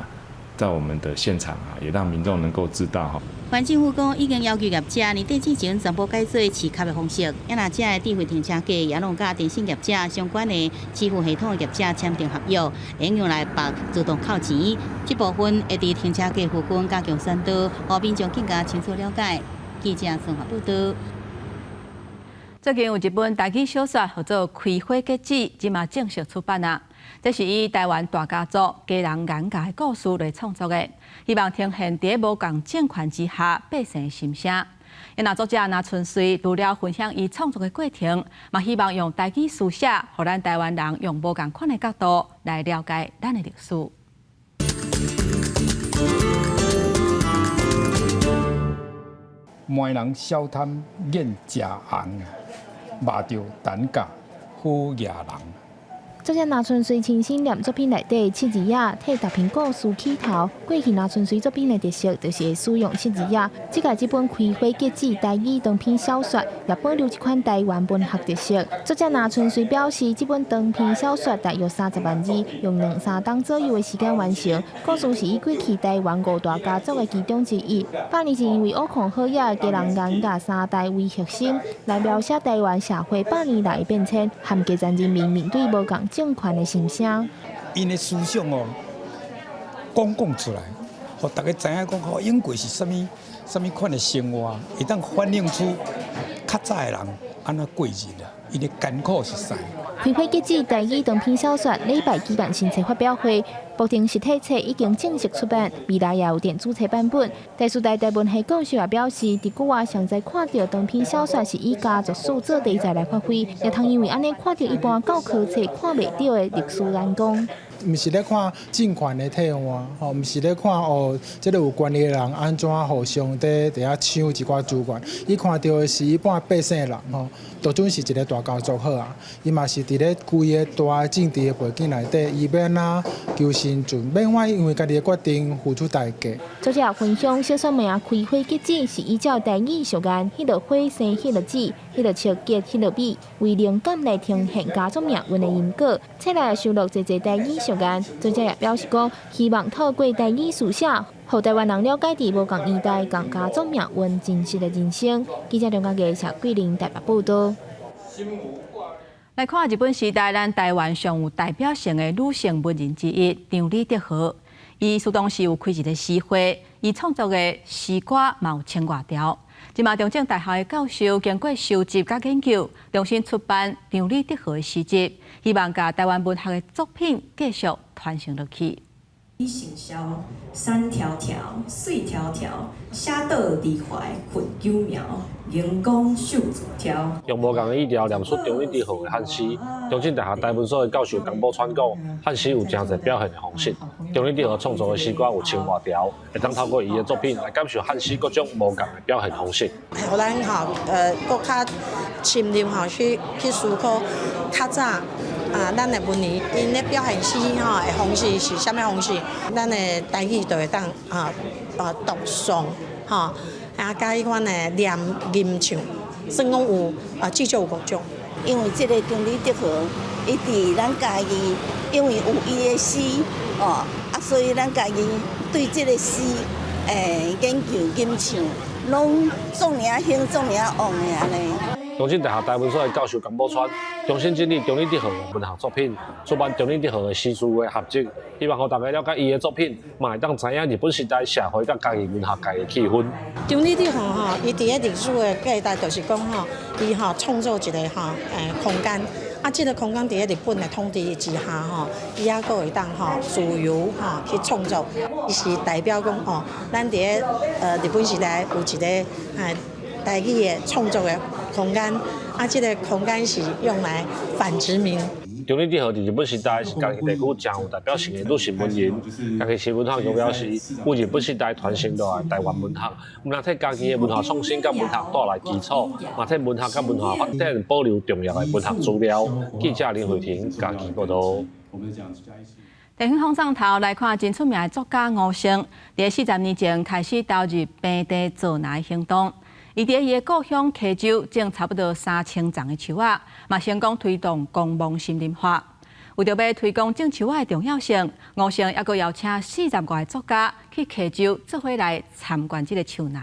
在我們的現場啊，也讓民眾能夠知道哈。縣政府講已經要求業者年底之前全部改做飼卡的方式，也若這的智慧停車格也攏佮電信業者相關的支付系統的業者簽訂合約，會用來綁自動扣錢。這部分會佇停車格附近加強宣導，予民眾更加清楚了解。記者綜合報導。最近有一本台語小說號做《開花結籽》，這馬正式出版啊！這是以台灣大家族家人顏家的故事來創作的，希望呈現佇無仝政權之下百姓的心聲。那作者林春穗除了分享伊創作的過程，嘛希望用台語書寫，予咱台灣人用無仝款的角度來了解咱的歷史。媒人小貪眼誠紅，肉著陳甲好額人。作者林春水親身念作品內底七字仔，替大蘋故事起頭。過去林春水作品的特色就是會使用七字仔。這屆這本《開花結籽》台語長篇小說，也保留這款台灣文學特色。作者林春水表示，這本長篇小說大約30萬字，用兩三冬左右的時間完成。故事是以過去台灣五大家族的其中之一。100年前因為挖礦好業，家人顏家三代為核心，來描寫台灣社會百年來的變遷，和基層人民面對無仝政權的心聲。𪜶的思想哦，講講出來，予大家知影講，吼，永過是啥物啥物款的生活，會當反映出較早的人按怎過日啊，𪜶的艱苦是啥。開花結籽台語長篇小說禮拜舉辦新冊發表會，目前實體冊已經正式出版，未來也有電子冊版本。台師大台文系教授也表示，佇國外上濟看著長篇小說是以家族史做題材來發揮，也通因為按呢看著一般教科冊看袂著的歷史眼光。毋是咧看政權的替換，吼，毋是咧看哦，這個有權力的人按怎互相佇遐搶一寡資源。伊看著的是一般百姓人，吼，就準是一個大家族好啊。伊嘛是佇咧規个大的政治的背景內底，伊欲按怎求生存，欲按怎因為家己的決定付出代價。作者分享小說名《開花結籽》是依照台語俗諺，彼落花生彼落籽，彼落笑結彼落米，為靈感來呈現家族命運的因果。冊內收錄濟濟台語俗諺，作者也表示講，希望透過台語書寫，予台灣人了解佇無仝年代、仝家族命運真實的人生。記者梁家傑、謝桂玲台北報道。來看日本時代，咱台灣上有代表性的女性文人之一張李德和，伊當時有開一個詩會，伊創作的詩歌嘛有千外條。這馬中正大學的教授經過收集佮研究，重新出版張李德和的詩集，希望共台灣文學的作品繼續傳承落去。山迢迢，水迢迢，寫倒離懷佛九苗，熒光秀字條。用無仝的語調念出張李德和的漢詩。中正大學台文所的教授江寶川講，漢詩有誠濟表現的方式。張李德和創作的詩歌有千外條，會當透過伊的作品來感受漢詩各種無仝的表現方式。予咱吼，閣較深入吼去思考較早啊，咱的文言𪜶咧表現詩吼的方式是啥物方式？咱的台語就會當讀誦吼，啊，佮彼款的念吟唱，算講有啊，至少有五種。因為這个張李德和，伊佇咱嘉義，因為有伊的詩哦，啊，所以咱嘉義對這个詩研究吟唱，攏總爾興，總爾旺的按呢。中正大學台文所的教授江寶川重新整理張李德和的文學作品，出版張李德和的詩書的合集，希望予大家了解伊的作品，嘛會當知影日本時代社會佮嘉義文學界的氣氛。張李德和吼，伊佇咧歷史的價值就是講吼，伊吼創造一个吼空間，啊，這个空間佇咧日本的統治之下吼，伊猶閣會當吼自由吼去創作，伊是代表講吼，咱佇咧日本時代有一个台語的創作的空間，啊，這个空間是用來反殖民。張李德和佇日本時代是嘉義地區誠有代表性的女性文人，嘉義市文學局表示，為日本時代傳承落來台灣文學，毋但替嘉義的文化創新佮文學帶來基礎，嘛替文學佮文化發展保留重要的文學資料。記者林慧婷嘉義報導。地方放送頭來看，真出名的作家吳勝，佇40年前開始投入平地造林行動。伊佇伊的故鄉溪州種差不多3000叢的樹仔，嘛成功推動公墓森林化。為著欲推廣種樹仔的重要性，吳勝猶閣邀請40外个作家去溪州做伙來參觀這个樹林。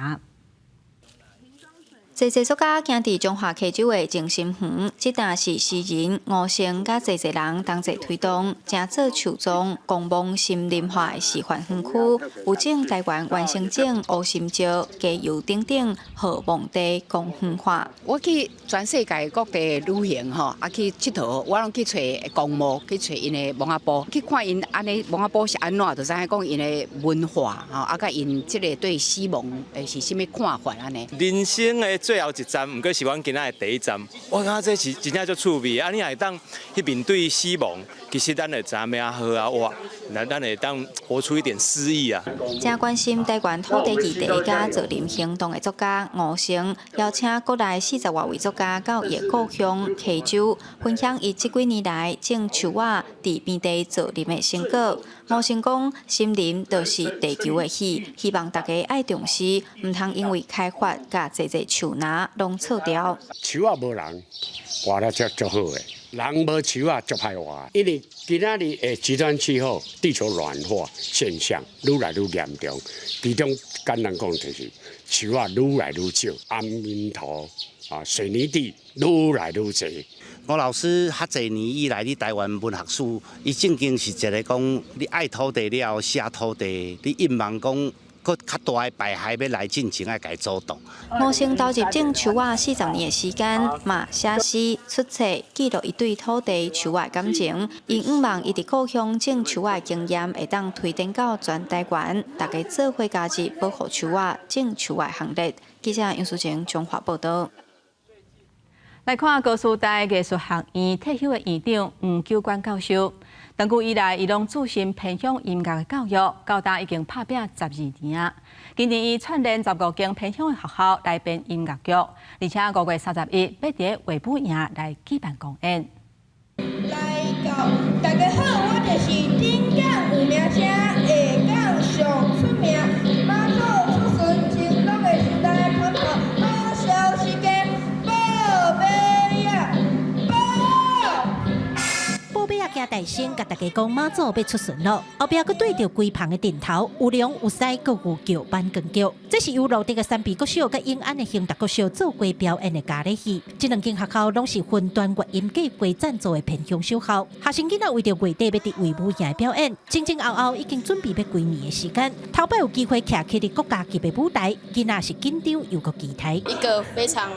濟濟作家行佇彰化溪州的靜心園，這呾是詩人吳勝佮濟濟人同齊推動，成做樹樁公墓森林化的示範園區，有種台灣原生種烏心石、雞油等等，予墓地公園化。我去全世界各地旅行吼，啊去𨑨迌，我攏去揣公墓，去揣𪜶的墓仔埔，去看𪜶按呢墓仔埔是按怎，就知影講𪜶的文化吼，啊佮𪜶這个對死亡的是啥物看法按呢。人生的最後一站，毋過是阮今仔的第一站。我感覺這是真正足趣味。啊，你若會當去面對死亡，其實咱會知影欲按怎好好活，咱會當活出一點詩意啊。正關心台灣土地議題佮造林行動的作家吳成，邀請國內四十外位作家到伊的故鄉溪州，分享伊這幾年來種樹仔、佇平地造林的成果。吳成講，森林就是地球的血，希望大家愛重視，毋通因為開發，共濟濟樹林攏錯掉。樹仔無人活得足足好的，人無樹仔足歹活。因為今仔日的極端氣候、地球暖化現象愈來愈嚴重，其中簡單講就是樹仔愈來愈少，岩泥土啊、水泥地愈來愈濟。吳老師較濟年以來，佇台灣文學史，伊正經是一个講，你愛土地了後寫土地，你應望講閣較大的排海欲來進前愛共伊阻擋。吳成投入種樹仔40年的時間，嘛寫詩、出冊，記錄伊對土地、樹仔的感情。伊向望伊佇故鄉種樹仔的經驗，會當推展到全台灣，大家做伙加入保護樹仔、種樹仔的行列。記者楊淑晴綜合報導。來看高師大藝術學院退休的院長黃久官教授，長久以來，伊攏注心偏鄉音樂的教育，到今已經拍拚12年啊。今年伊串聯15間偏鄉的學校來編音樂劇，而且5月31欲佇衛武營來舉辦公演。來到，大家好，我就是頂港有名聲，下港上出名，媽祖出巡成功的時代，通報好消息的報馬仔，報。報馬仔行大聲，共大家講媽祖欲出巡囉。後壁閣綴著規棚的陣頭，有龍有獅，閣有叫板光腳。這是由蘆竹的山埤國小佮永安的興達國小做伙表演的嘉禮戲。這兩間學校攏是雲端樂音計劃贊助的偏鄉小校。學生囡仔為著月底欲佇衛武營表演，前前後後已經準備欲幾年的時間。頭擺有機會徛起佇國家級的舞台，囡仔是緊張又閣期待。一個非常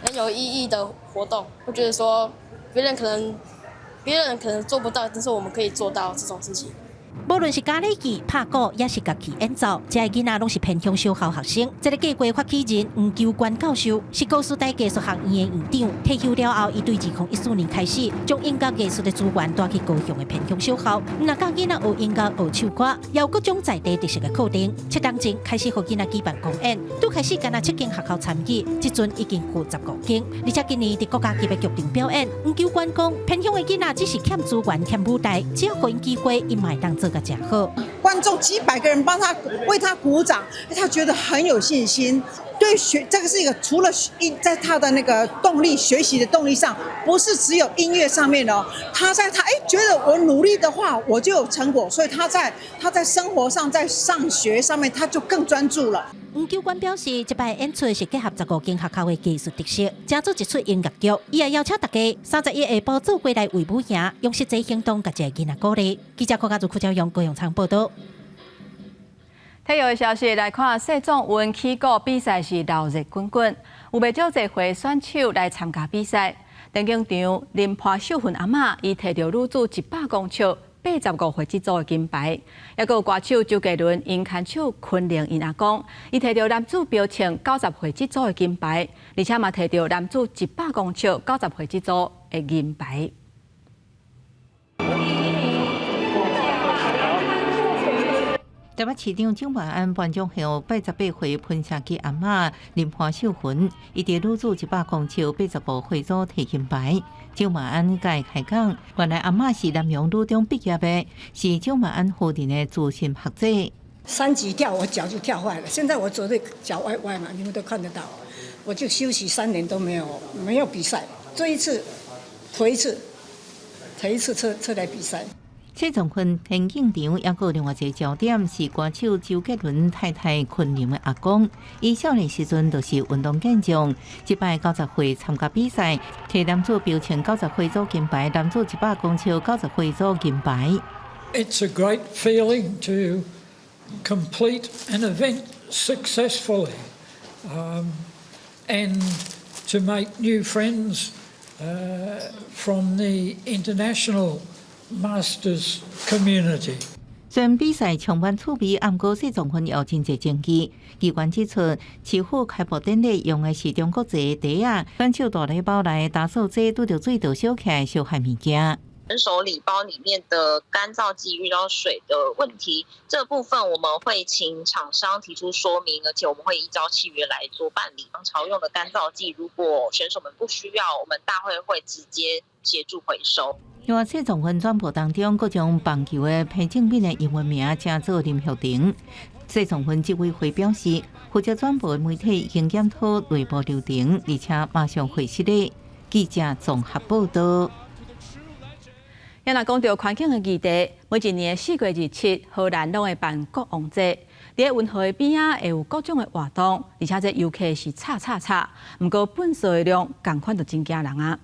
很有意義的活動，我覺得說別人可能做不到，但是我們可以做到這種事情。無論是嘉禮戲、拍鼓，抑是樂器演奏，這些囡仔攏是偏鄉小校學生。這个計劃發起人黃秋官教授是高師大藝術學院的院長，退休了後，伊對2014年開始，將音樂藝術的資源帶去高雄的偏鄉小校，毋但教囡仔學音樂、學唱歌，也有各種在地特色的課程。7冬前開始予囡仔舉辦公演，拄開始干焦七間學校參與，這陣已經有15間，而且今年佇國家級的劇場表演。黃秋官講，偏鄉的囡仔只是欠資源、欠舞台，只要予𪜶機會，𪜶嘛會當做共誠好。觀眾幾百個人幫他為他鼓掌，他覺得很有信心。對學這個是一個除了音，在他的那個動力學習的動力上，不是只有音樂上面哦。他在他哎覺得我努力的話，我就有成果，所以他在生活上，在上學上面，他就更專注了。黃秋官表示，這擺演出是結合15間學校的藝術特色，製作一齣音樂劇。伊也邀請大家31下晡做伙來衛武營，用實際行動共這个囡仔鼓勵。記者柯家祖、柯昭陽、高永昌報道。體育的消息來看，世壯運起鼓比賽是鬧熱滾滾，有袂少濟歲選手來參加比賽。田徑場林潘秀芬阿嬤，伊提著女子100公尺85回合組的金牌，抑閣有歌手周杰倫𪜶牽手昆凌𪜶阿公，伊提著男子標槍90回合組的金牌，而且嘛提著男子100公尺90回合組的銀牌。台北市長蔣萬安頒獎予88歲噴射機阿嬤林潘秀芬，伊佇女子100公尺85回組提金牌。蔣萬安共伊開講，原來阿嬤是南陽女中畢業的，是蔣萬安夫人的資深學姐。三級跳，我腳就跳壞了，現在我走的腳歪歪嘛，你們都看得到。我就休息3年都沒有比賽，這一次頭一次，頭一次出來比賽。世壯運田徑場抑閣另外一个焦點是歌手周杰倫太太昆凌的阿公，伊少年時陣就是運動健將，這擺90歲參加比賽，提男子標槍90回組金牌，男子100公尺90回組金牌。 It's a great feeling to complete an event successfully, and to make new friends from the international Masters community. 雖然比賽充滿趣味，毋過謝宗芬有真濟證據。機關指出，市府開幕典禮用的是中國製的袋仔，選手大禮包內打掃這拄著水就燒起來燒害物件。選手禮包裡面的乾燥劑遇到水的問題，這部分我們會請廠商提出說明，而且我們會依照契約來做辦理。常用的乾燥劑，如果選手們不需要，我們大會會直接協助回收。另外，謝宗芬轉播當中，閣將棒球的彭政閔的英文名寫做林育庭。謝宗芬執委會表示，負責轉播的媒體已經檢討內部流程，而且馬上回實的。記者綜合報道。若講到環境的議題，每一年4月27，荷蘭攏會辦國王節。佇運河的邊仔會有各種的活動，而且這遊客是插插插。毋過糞埽的量仝款就真驚人啊！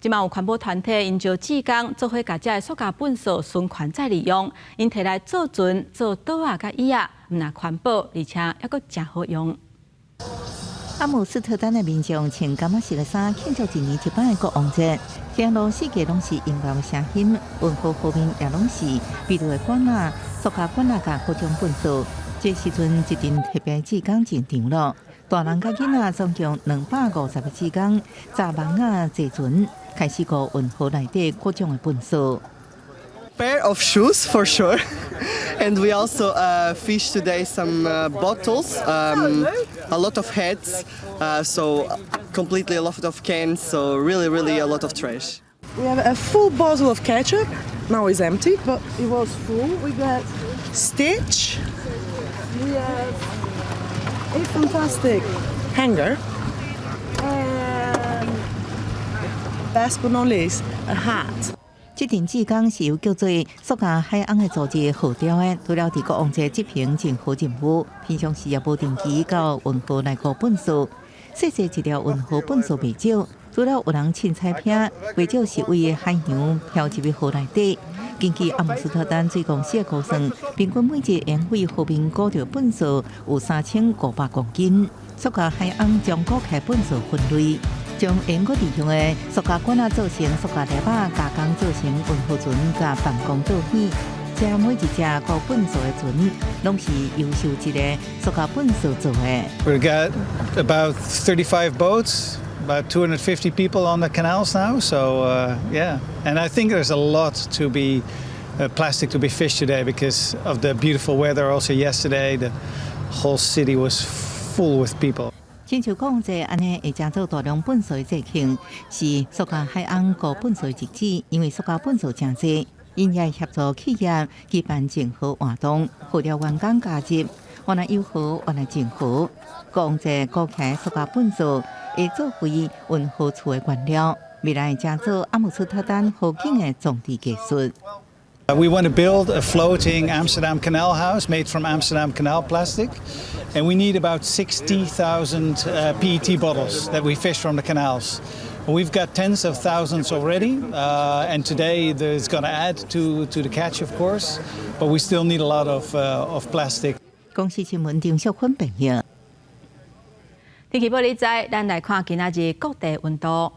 這馬有環保團體𪜶招志工做伙共這个塑膠糞埽循環再利用，𪜶提來做船、做桌仔佮椅仔，毋但環保，而且猶閣誠好用。阿姆斯特丹的民眾穿柑仔色的衫慶祝一年一擺的國王節，沿路四界攏是音樂的聲音，運河河面也攏是美麗的管仔、塑膠管仔佮各種糞埽。這時陣一陣特別志工進場咯，大人佮囡仔總共250個志工，紮網仔坐船，開始顧運河內底各種的糞埽。 Pair of shoes for sure, and we also fish today some bottles, a lot of heads, so completely a lot of cans, so really, really a lot of trash. We have a full bottle of ketchup. Now it's empty, but it was full. We got Stitch. We have a fantastic hanger. And last but not least, a hat. 這陣志工是由叫做塑膠海翁的組織號召的，除了佇國王節執行真好任務，平常時也無定期到運河來顧糞埽。細細一條運河糞埽袂少，除了有人凊彩撇，袂少是對海洋飄入去河內底。根據阿姆斯特丹水公司的估算，平均每日沿海河面顧著糞埽有3500公斤。塑膠海翁將顧客糞埽分類。將沿過利用的塑膠管仔做成塑膠粒仔，加工做成運河船佮辦公桌椅。這每一隻顧糞埽的船，攏是優秀一個塑膠糞埽做的。 We've got about 35 boats, about 250 people on the canals now. So yeah, and I think there's a lot to be plastic to be fished today because of the beautiful weather. Also yesterday, the whole city was full with people. 親像講這按呢會成做大量糞埽的節慶，是塑膠海翁顧糞埽的日子，因為塑膠糞埽誠濟，𪜶也協助企業舉辦淨河活動，號召員工加入，原來友好，原來淨河。講這顧起來塑膠糞埽會作為運河厝的原料，未來會成做阿姆斯特丹河景的裝置藝術。 We want to build a floating Amsterdam Canal house made from Amsterdam Canal plastic, and we need about 60,000 PET bottles that we fish from the canals. We've got tens of thousands already, and today there's going to add to the catch, of course, but we still need a lot of plastic. 公視新聞張淑芬編譯。天氣報你知，咱來看今仔日各地溫度。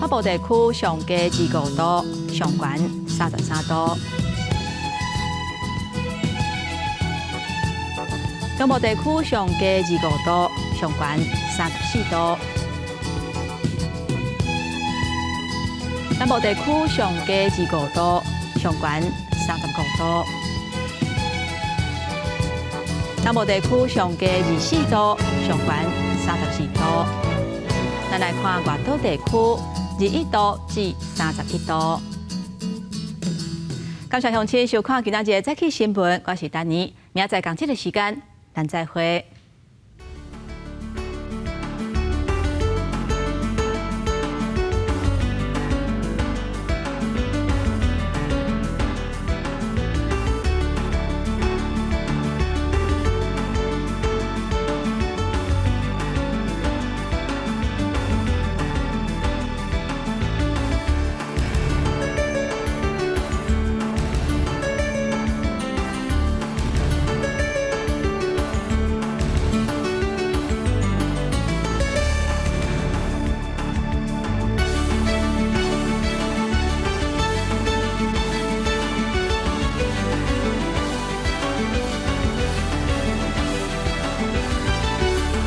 北部地區上低25度，上懸33度。中部地區上低25度，上懸34度。南部地區上低25度，上懸35度。南部地區上低24度，上懸34度。咱來看外島地區，21度至31度。感謝鄉親收看今仔日的早起新聞，我是丹妮，明仔載仝這个時間，咱再會。